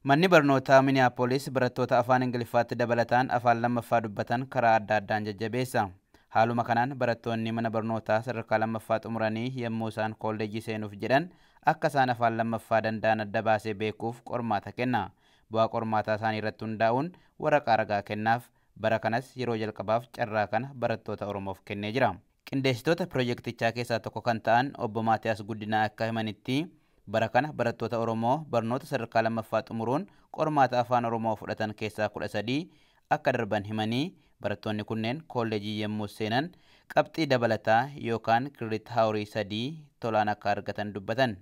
Manni barnootaa Minneapolis barattoota afaan Ingiliffaatti dabalataan afaan lammaffaa dubbatan karaa adda addaan jajjabeessa. Haaluma kanaan barattoonni mana barnootaa sadarkaa lammaffaa xumuranii yommuu isaan kolleejjii seenuuf jedhan akka isaan afaan lammaffaa danda'an adda baasee beekuuf qormaata kenna. Bu'aa qormaataa isaanii irratti hundaa'uun waraqaa ragaa kennaaf. Bara kanas yeroo jalqabaaf carraa kana barattoota Oromoof kennee jira. Qindeessitoota piroojeektichaa keessaa tokko kan ta'an obbo Maatiyaas Guddinaa akka himanitti, bara kana barattoota Oromoo barnoota sadarkaa lammaffaa xumuruun qormaata afaan Oromoo fudhatan keessaa 13 akka darban himanii, barattoonni kunneen kolleejii yommuu seenan qabxii dabalataa yookaan credit hourii 3 tolaan akka argatan dubbatan.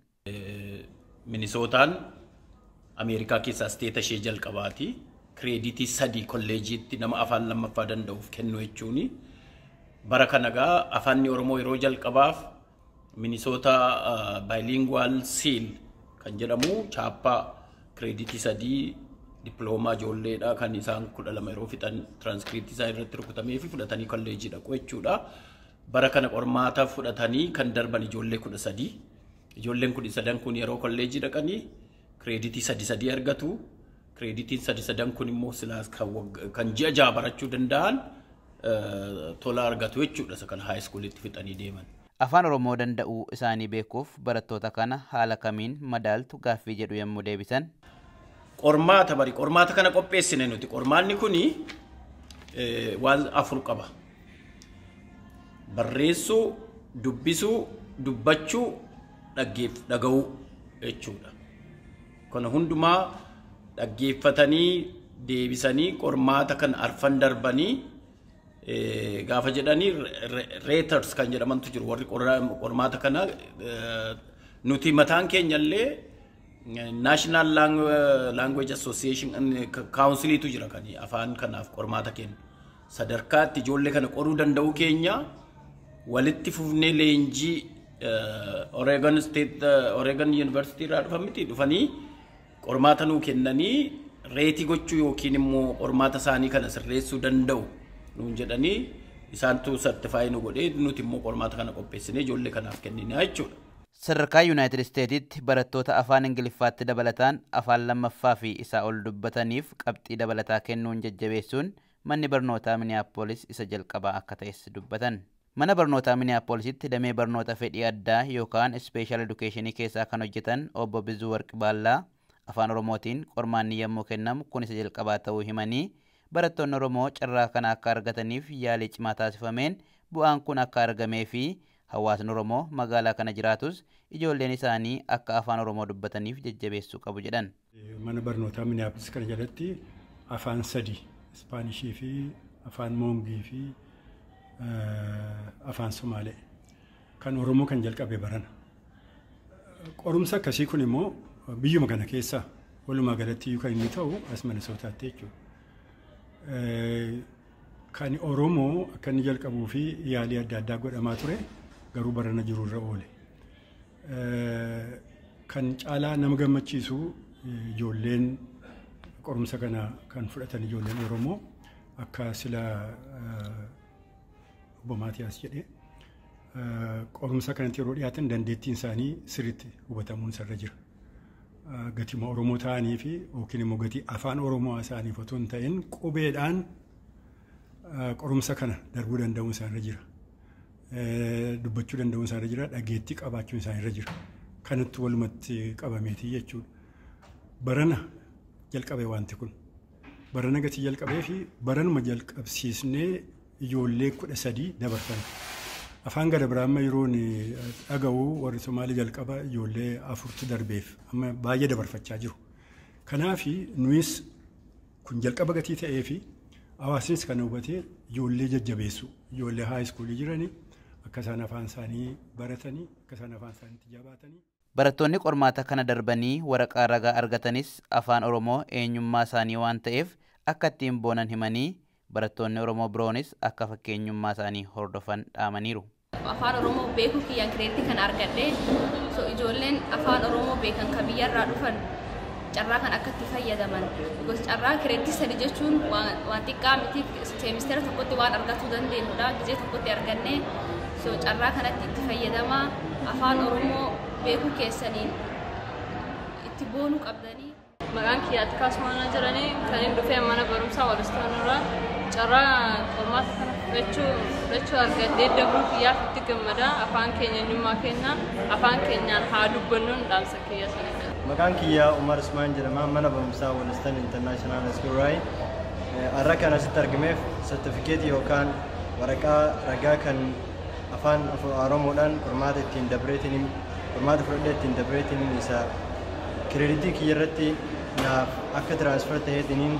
Minisootaan Ameerikaa keessaa state ishee jalqabaati. Creditii 3 kolleejiitti nama afaan lammaffaa danda'uuf kennu jechuuni. Bara kana gaa afaanni Oromoo yeroo jalqabaaf Minisoota Bilingual Seal kan jedhamu, chaappaa creditii 3 diploomaa ijoolleedha kan isaan 12 yeroo fixan tiraanskriptii isaa irratti rukutamee fi fudhatanii kolleejii dhaqu jechuudha. Bara kana qormaata fudhatanii kan darban ijoollee 13. Ijoolleen 13n kun yeroo kolleejii dhaqanii creditii sadi sadii argatu. Creditiin sadi sadan kun immoo silaas kan ji'a 6 barachuu danda'an tola argatu jechuudha, isa kan high schoolitti fixanii deeman. Afaan Oromoo danda'uu isaanii beekuuf barattoota kana haala kamiin madaaltu gaaffii jedhu yommuu deebisan. Qormaata bari qormaata kana qopheessine nuti. Qormaanni kuni waan afur qaba. Barreessuu, dubbisuu, dubbachuu, dhaga'uu jechuudha. Kana hundumaa dhaggeeffatanii deebisanii qormaata kan arfan darbanii gaafa jedhanii, raters kan jedhamantu jiru, warri qormaata kana. Nuti mataan keenyallee National Language Association Counciliitu jira kan afaan kanaaf qormaata kennu. Sadarkaatti ijoollee kana qoruu danda'uu keenya walitti fufnee leenjii Oregon State, Oregon University irraa dhufan miti, dhufanii qormaata nuu kennanii, rate gochuu yookiin immoo qormaata isaanii kana sirreessuu danda'u nuun jedhanii, isaantu certify nu godhee, nuti immoo qormaata kana qopheessinee ijoollee kanaaf kennina jechuudha. Sadarkaa Yuunaayitid Isteetitti barattoota afaan Ingiliffaatti dabalataan afaan lammaffaa fi isaa ol dubbataniif qabxii dabalataa kennuun jajjabeessuun manni barnootaa Minneapolis isa jalqabaa akka ta'es dubbatan. Mana barnootaa Minneapolisitti damee barnoota fedhii addaa yookaan special educationii keessaa kan hojjetan obbo Bizuu Warqi Baallaa afaan Oromootiin qormaanni yommuu kennamu kun isa jalqabaa ta'uu himanii, barattoonni Oromoo carraa kana akka argataniif yaalii cimaa taasifameen bu'aan kun akka argamee fi hawaasni Oromoo magaalaa kana jiraatus ijoolleen isaanii akka afaan Oromoo dubbataniif jajjabeessuu qabu jedhan. Mana barnootaa Minneapolis kana jalatti afaan sadi, Ispaanishii fi afaan Moongii fi afaan Somaalee, kan Oromoo kan jalqabe barana. Qorumsa akkasii kun immoo biyyuma kana keessa walumaa galatti kan inni ta'u as Minisootaatti jechuudha. Kan Oromoo akka inni jalqabuu fi yaalii adda addaa godhamaa ture, garuu barana jirurra oole. Kan caalaa nama gammachiisu, ijoolleen qorumsa kana kan fudhatan, ijoolleen Oromoo, akka sila obbo Maatiyaas jedhee, qorumsa kanatti yeroo dhiyaatan dandeettiin isaanii sirriitti hubatamuun isarra jira. Gatima Oromoo ta'anii fi yookiin immoo gatii afaan Oromoo isaaniif otoo hin ta'in qubeedhaan qorumsa kana darbuu danda'uun isaanirra jira. Dubbachuu danda'uun isaanirra jira. Dhageettii qabaachuun isaanirra jira. Kanatti walumatti qabameetii jechuudha. Barana jalqabe wanti kun. Barana gatii jalqabee fi baranuma jalqabsiisnee ijoollee 13 dabarfan. Afaan gara biraa amma yeroon dhaga'u warri Somaalee jalqaba ijoollee afurtu darbeef, amma baay'ee dabarfachaa jiru. Kanaafi nuyis kun jalqaba gatii ta'ee fi hawaasnis kana hubatee ijoollee jajjabeessu, ijoollee high schoolii jiranii akka isaan afaan isaanii baratanii, akka isaan afaan isaaniitti jabaatanii. Barattoonni qormaata kana darbanii waraqaa ragaa argatanis afaan Oromoo eenyummaa isaanii waan ta'eef akka ittiin boonan himanii, barattoonni Oromoo biroonis akka fakkeenyummaa isaanii hordofan dhaamaniiru. Afaan Oromoo beekuu kiyyaan creditii kana argadhe. So ijoolleen afaan Oromoo beekan kan biyyarraa dhufan carraa kan akka itti fayyadaman. Because carraa creditii 3 jechuun waan xiqqaa miti, seemistera tokkotti waan argachuu dandeenyudha. Gizee tokkotti arganne. So carraa kanatti itti fayyadamaa, afaan Oromoo beekuu keessaniin itti boonuu qabdanii. Maqaan kiyya Atikaa Usmaanaa jedhanii kan inni dhufee mana barumsaa Walistoon irraa carraa qormaata kana fudhachuu argadhee dabruu kiyyaaf itti gammada. Afaan keenya eenyummaa keenya afaan keenyaan haa dubbannuun dhaamsa kiyya sanidha. Maqaan kiyya Umar Usmaan jedhama. Mana barumsaa Walistan International School Rai. Har'a kan asitti argameef sertifikeetii yookaan waraqaa ragaa kan afaan Oromoodhaan qormaata ittiin dabreetiin qormaata fudhadhee ittiin dabreetiin isa kireeditii kiyya irratti naaf akka transfer ta'eetiniin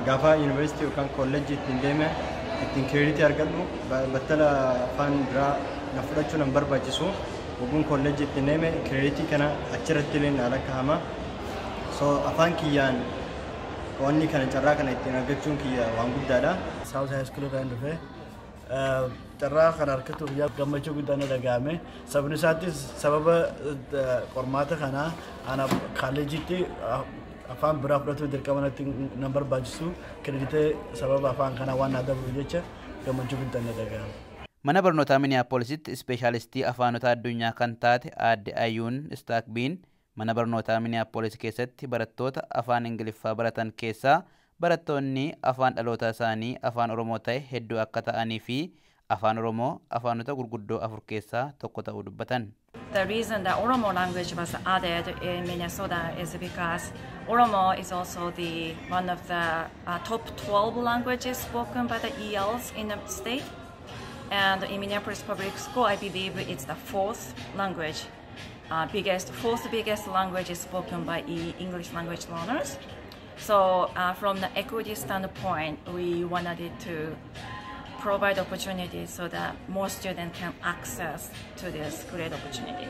gaafa yuunivarsiitii yookaan kolleejjii ittiin deeme ittiin kireeditii argadhu battala afaan biraa na fudhachuu nan barbaachisu wagguun kolleejjii ittiin deeme kireeditii kana achirratti illee na lakkaa'ama. So afaan kiyyaan wanni kana carraa kana ittiin argachuun kiyya waan guddaadha. South High School irraan dhufe carraa kana argatuuf gammachuu guddaan dhaga'ame. Sababni isaattis sababa qormaata kanaa ana kaalleejiitti afaan biraa fudhatuun dirqama natti nan barbaachisu kireeditii sababa afaan kanaa waan naa dabru jecha gammachuu guddaan dhaga'ame. Mana barnootaa Miniyaapoolisitti ispeeshaalistii afaanota addunyaa kan taate aadde Ayyuun Istaakbiin mana barnootaa Miniyaapolis keessatti barattoota afaan Ingiliffaa baratan keessaa barattoonni afaan dhaloota isaanii afaan Oromoo ta'e hedduu akka ta'anii fi afaan Oromoo afaanota gurguddoo afur keessaa tokko ta'uu dubbatan. The reason that Oromo language was added in Minnesota is because Oromo is also the one of the top 12 languages spoken by the ELs in the state. And in Minneapolis Public School, I believe it's the fourth language, fourth biggest language is spoken by English language learners. So from the equity standpoint, we wanted it to provide opportunities so that more students can access to this great opportunity.